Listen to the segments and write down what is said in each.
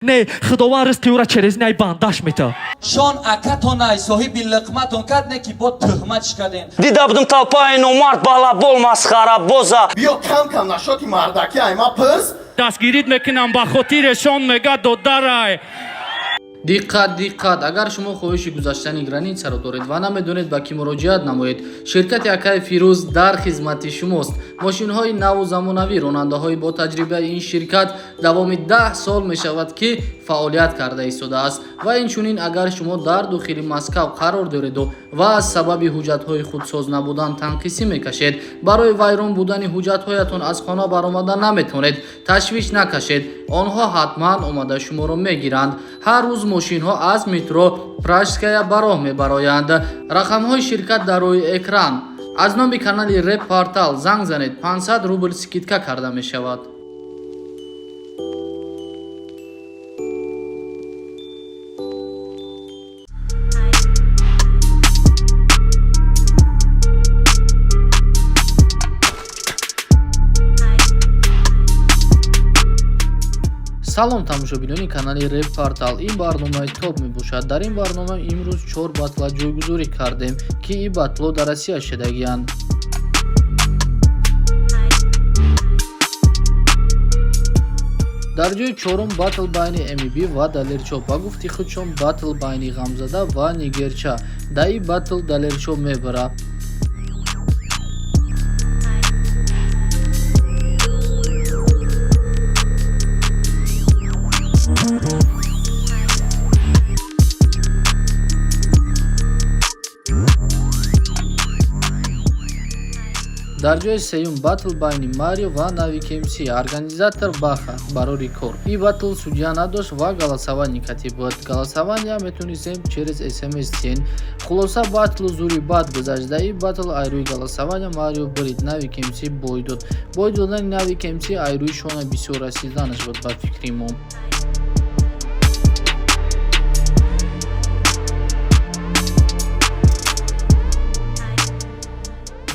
Не, Худованд ризқи ӯра через най бандаш мета. Шон акатонай соҳиби лиқматон кард, не ки бо туҳмат шикадем. Дида будум толпаи номард, балабол, масхарабоза. Биё, кам-кам нашоти мардаки айма пирс. Дастгирит мекунам ба хотирашон, мега додарай. Диққат, диққат! Агар шумо хоҳиши гузаштани границаро доред ва намедонед ба кӣ муроҷиат намоед, ширкати акаи Фирӯз дар хизмати шумост. Мошинҳои наву замонавӣ, ронандаҳои бо таҷрибаи ин ширкат давоми 10 сол мешавад, ки фаъолият карда истодааст. Ва инчунин, агар шумо дар дохили Москав қарор дореду ва аз сабаби ҳуҷҷатҳои худсоз набудан танқисӣ мекашед, барои вайрон будани ҳуҷҷатҳоятон аз хона баромада наметавонед, ташвиш накашед, онҳо ҳатман омада шуморо мегиранд. Ҳар рӯз мошинҳо аз метро Пражская ба роҳ мебароянд. Рақамҳои ширкат дар рӯи экран. Аз номи канали Реп Портал занг занед, 500 рубл скидка карда мешавад. Салом, тамошобинони канали Реп Портал! Ин барномаи топ мебошад. Дар ин барнома имрӯз чор батла ҷойгузорӣ кардем, ки ин батло дар Россия шудагианд. Дар ҷои чорум батл байни МБ ва Далерчо. Ба гуфти худшон, батл байни ғамзада ва нигерча. Дар ин батл Далерчо мебарад. Дар ҷои сеюм батл байни Марио ва Навик МС, организатор Баха барори кор. Ин батл судья надошт ва голосование катиб буд. Голосования метонистем через СМС тиен. Хулоса, батлу зури бад гузашт. Дар ин батл айрӯи голосования Марио бурид, Навик МС бой дод. Бой додани Навик МС айрӯи шона бисёр расиданаш буд, ба фикри мо.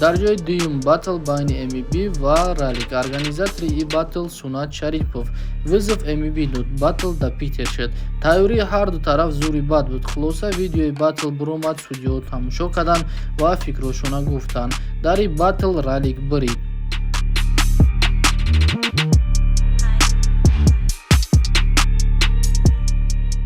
Дар ҷои дуюм батл байни МБ ва Ралик, организатори ин батл Сунат Шарипов. Вызов МБ дод, батл да Питер шуд. Тайёрии ҳарду тараф зури бад буд. Хулоса, видеои батл буромад, судьяҳо тамошо карданд ва фикрошона гуфтанд. Дар ин батл Ралик бурид.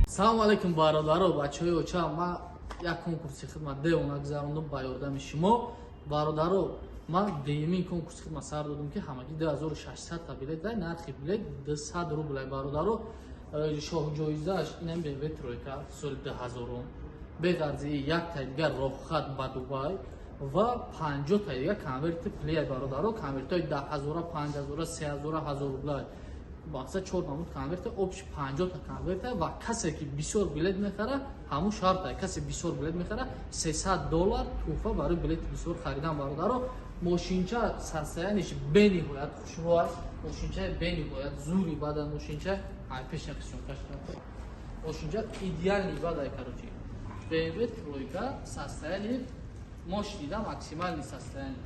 Салому алайкум, бародаро, бачаҳои оча! Ман як конкурси хидмат девона гузарондум ба ёрдами шумо, бародаро. Ман дуюмин конкурси хидмат сар додум, ки ҳамагӣ 2600 та билет дай, нархи билет 200 рублай, бародаро. Шоҳҷоизааш инам БМВ тройка соли 2000, беғарзи як та дигар роҳхат ба Дубай ва 50 та дигар конверти плея, бародаро. Конвертҳои 10 ҳазора, 5 ҳазора, 3 ҳазора, 1000 рублай, мақсад чор намуд конверта, общий 50 та конверта. Ва касе ки бисёр билет мехара, ҳамун шарта, касе бисёр билет мехара, 300 доллар туҳфа барои билети бисёр харидан. Бародаро, мошинча состояниш бениҳоят хушрӯ аст, мошинчаи бениҳоят зури бада, мошинча пешна съёмкаш, мошинча идеальный бадай. Короче, BMW тройка, состояние мощный да, максимальный состояние.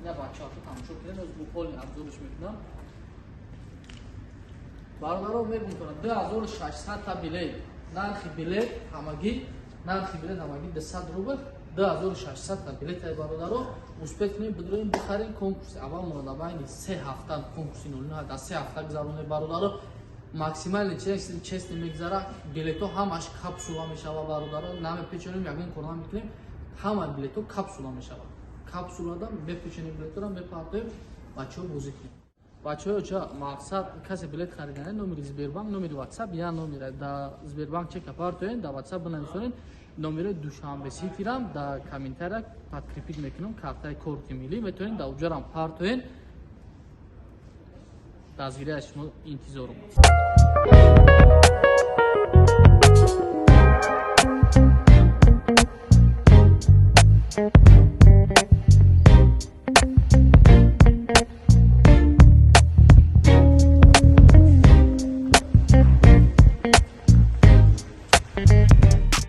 Ина, бачаҳо, тамошо кунед, оз бу полный обзорш мекунам. Бародаро, мегум кунам, 2600 та билет, нархи билет ҳамагӣ 200 рубл, 2600 та билет ай, бародаро. Успеть кунем, бидроем, бихарем. Конкурси аввал монда байни 3 ҳафта, конкурси 09 дар 3 ҳафта гузаронем, бародаро. Максимально честно мегузара. Билетҳо ҳамаш капсула мешава, бародаро, намепечонем, ягон кор намекунем, ҳама билетҳо капсула мешавад. Капсулада мепечонем билетҳоро, мепартоем, бачаҳо бозӣ кунем. Бачаҳо, ча мақсад, касе билет харидане, номери Сбербанк, номери Ватсап, я номера да Сбербанк чека партоен, да Ватсап бинависонен. Номери Душанбе Ситирам да комментария подкрепить мекунам, картаи корти миллӣ метавонед да уҷарам партоен. Дастгирӣ аз шумо интизорум.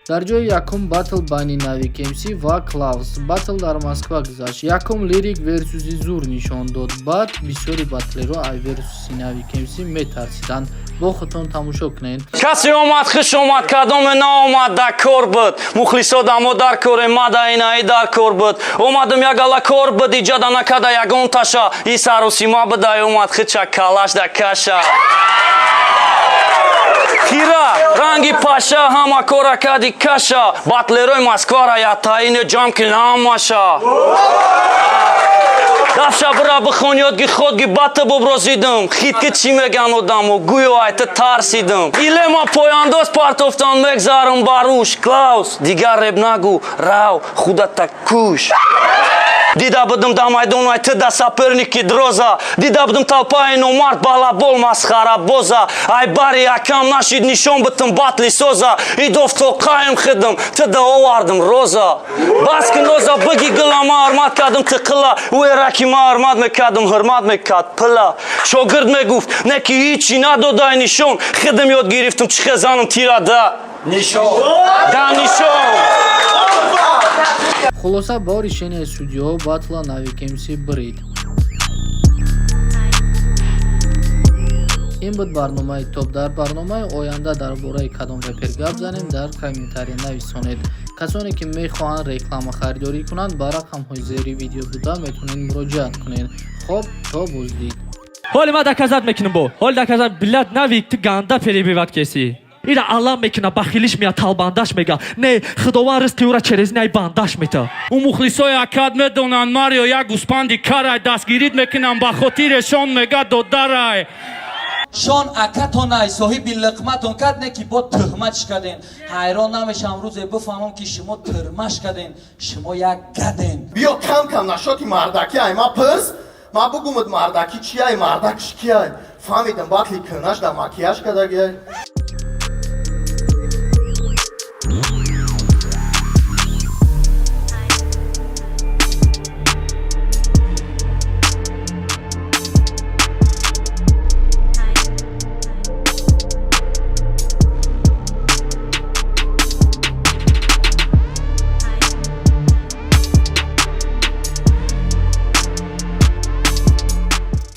Дар ҷои якум батл байни Навик МС ва Клаус. Батл дар Москва гузашт. Якум лирик версуси зур нишон дод. Баъд бисёри батлеро ай версуси Навик МС метарсиданд. Бо худтон тамошо кунед. Касе омад, хуш омад, кадоме наомад, дар кор буд. Мухлисо дамо дар коре, мада инаи дар кор буд. Омадам, як гала кор буд, иҷада накада ягон таша. И сарусима будай, омад хича калаш да каша. Хира ранги паша, ҳама кора кади каша. Батлерои Москвара я таине ҷамъ ки намаша. Дафша бира бихон, ёдги ходги бата буброзидам. Хит ки чӣ меган одамо, гӯё айта тарсидам. Илема пояндоз партофтан, мегзарам баруш. Клаус, дигар реб нагӯ, рав худата куш. Дида будам да майдон ай ту да соперники дроза. Дида будам толпаи номард, балабол, масхарабоза. Ай бари якам нашид нишон битам батли соза. Идофто қаим хидам, ту да овардам роза. Бас ки ноза, биги гила, ма ҳурмат кардам тиқила. Уэраки ма ҳурмат мекардам, ҳурмат мекард пила. Шогирд мегуфт, не ки ҳичи надодай нишон. Хидам ёд гирифтам, чӣ хезанам тира да. Нишон. Да нишон. Хулоса, бо решенияи судиҳо батла Навик МС бирид. Ин буд барномаи топ. Дар барномаи оянда дар бораи кадом репер гап занем, дар комментария нависонед. Касоне ки мехоҳанд реклама харидорӣ кунанд, ба рақамҳои зери видео буда метавонед муроҷиат кунед. Хоб, то боздид. Ҳоли ман доказать мекунам бо. Ҳоли доказать, блядь, Навик, ту ганда перебивать кеси. Ира аллам мекуна, бахилиш мея, талбандаш мега. Не, худованд ризқи ӯра через най бандаш мета. Ӯ мухлисои акад медонанд, Марио як гӯспанди карай, дастгирид мекунам ба хотирешон, мега додарай. Шон акатонай, соҳиби лиқматон кад, не ки бо тӯҳматш карден. Ҳайрон намешам рӯзе бифаҳмам, ки шумо тирмаш карден, шумо як гаден. Биё, кам кам нашоти мардакӣ ай ма пирс, ма бугумуд, мардакӣ чиай, мардакш киай. Фаҳмидам, батли кӯнаш да макияж кардагиай.